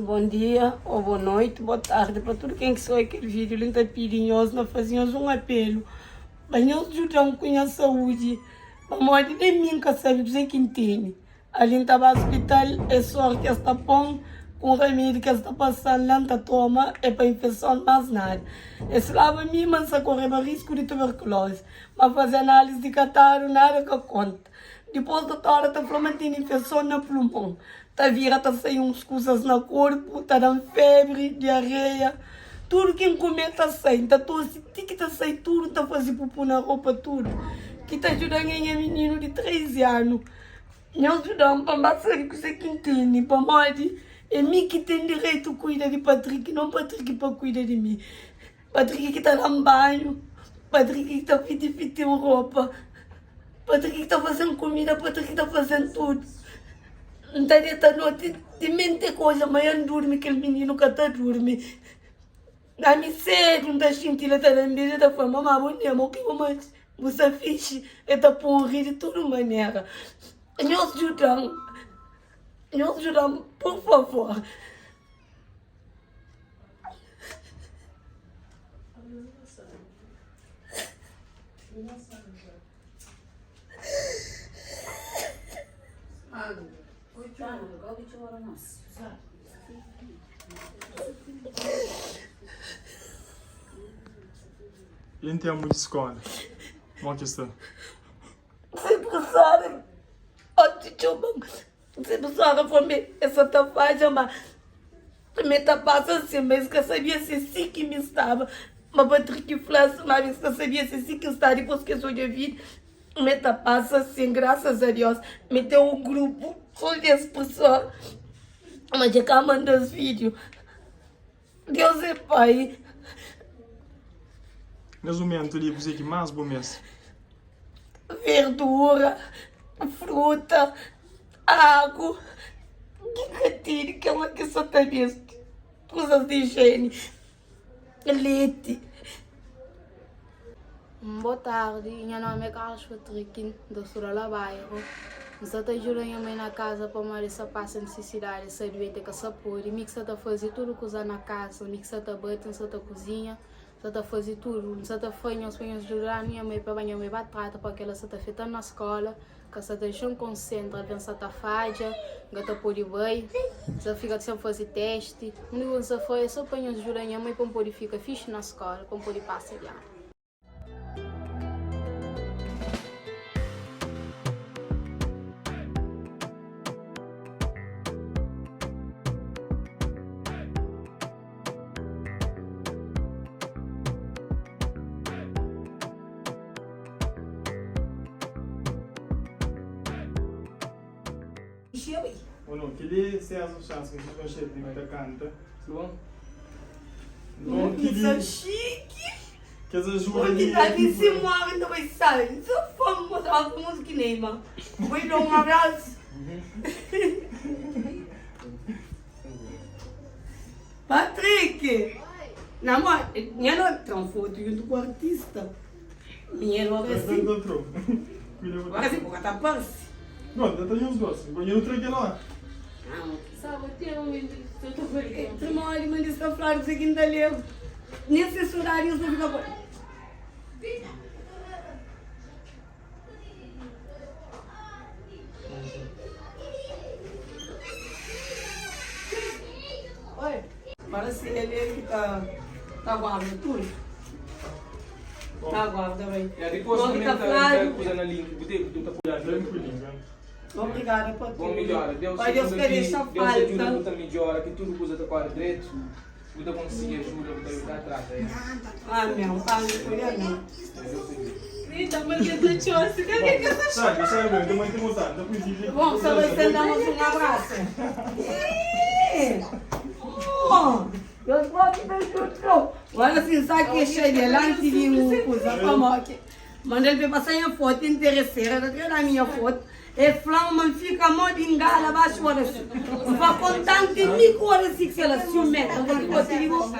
Bon dia ou bo noiti, bo tardi pa tudu ken ki sta oi kel vídiu li. N ta pidi nhos na faze nhos un apelu pa nhos djuda-m ku nha saúdi pamodi nen mi N ka sabe kuzê ki N tene. Ali N ta ba spital é sor ki es ta pô-m ku un ramedi ki es ta pasa-m la N ta toma é pa infeson más nada. Es flaba mi ma N sa koreba risku di tuberkulozi ma faze análise di katadu nada ka konta. Dipôs dotora ta fla ma N tene infeson na plumon. Ta vira ta sai uns kuzas na korpu, ta da-m febri, diareia, tudu ki N kume ta sai. N ta tosi ti ki ta sai tudu, N ta faze pupu na ropa tudu. Ki ta djuda-m é nha mininu di 13 anu. Nhos djuda-m pa N ba sabe kuzê ki N tene, pamodi é mi ki ten direitu kuida di Patriki, non Patriki pa kuida di mi. Patriki ki ta da-m banhu, Patriki ki ta fiti-fiti-m ropa, Patriki ki ta faze-m kumida, Patriki ki ta faze-m tudu. N ta deta noti timenti é ka odja ma el durmi, kel mininu ka ta durmi. Ami sedu N ta xinti-l, el ta da-m beju, el ta fla-m, Mamá, bon dia, ma u ki bu manxe? Bu sta fixi? El ta pô-m ri di tudu manera. Nhos djuda-m, nhos djuda-m, pur favor. Em termos de escola, como que está? Se professora, pode txoma Se professora fla-m essa ta fadja ma mi ta pasa assim ma es ka sabia se si ki mi staba ma Patrick fla-s ma es ka sabia se si ki N sta dipôs ki es odja vídeo mi ta pasa assim graças a Deus mi ten un grupu sô di es professor ma dja ka manda-s vídeo Deus é pai. Nes mumentu li kuzê ki más bu meste? Verdura, fruta, agu, ki ka tene kel-la ki sa ta meste, kuzas di ijieni, leti. Boa tardi, nha nomi é Carlos Patrick, N ta studa la bairro. N sa ta djuda nha mai na kaza pamodi el sa pasa nisisidadi, el sa duenti, el ka sa pode. Mi ki sa ta faze tudu kuza na kaza, mi ki sa ta bati, N sa ta kuzinha, N sa ta faze tudu. N sa ta fla nhos pa nhos djuda-nu nha mai pa ba nha mai ba trata pamodi kel-la sa ta afeta-m na skola. Ka sa ta dexa-m konsentra, alvês N sa ta fadja, N ka ta pode bai, N sa fika sen faze testi. Úniku ki N sa fla é so pa nhos djuda nha mai pa N pode fika fixi na skola, pa N pode pasa di anu. Ou não, kel-li é César Chance, ki nhos konxe el, ki ta kanta. Nton, kel-li. Xiki. Kes ajuda li. Ki ta di si morre ta bai sabe. Sou famoso, mais famoso ki Neymar. Vou dar um abraço. Patrick! Na mo, nha no tra un foto junto ku artista. Minha logo assim. Agora assim, porque tá parece. Não, tá tem uns dois. Quando eu não aquela hora. Sabe, tem um momento que eu tô feliz. Tremole, mas está falando isso aqui não tá lendo. Nesse horário eu vou ficar bom. Oi, parece ele é que tá tá guarda tudo. Tá guarda bem. Ya, dipôs Bom, também tá ta Flávio. kuza na link, bu te, bu ta poi Ya, ku link. Obrigada pa Bom tudo. midjora, Deus Pa Deus ajuda ka ki deixa Deus ajuda falta. bu ta midjora, ki tudo kuza ta kore dretu. Bu ta konsigi ajuda, bu ta ajuda trata el. Amén. Amén. Amén. Sabe, sabe, eu também tenho vontade. Então, por isso, Bom, só vai ser dar um abraço. Oh, Deus pode te ajudar. Olha assim, sabe que cheio lá antes de um coisa como aqui. Manda ele passar minha foto interesseira, tá querendo a minha foto. E fla ma fica mó de engala baixo olha assim. Vá contante me olha assim que ela ciumenta, porque eu te digo.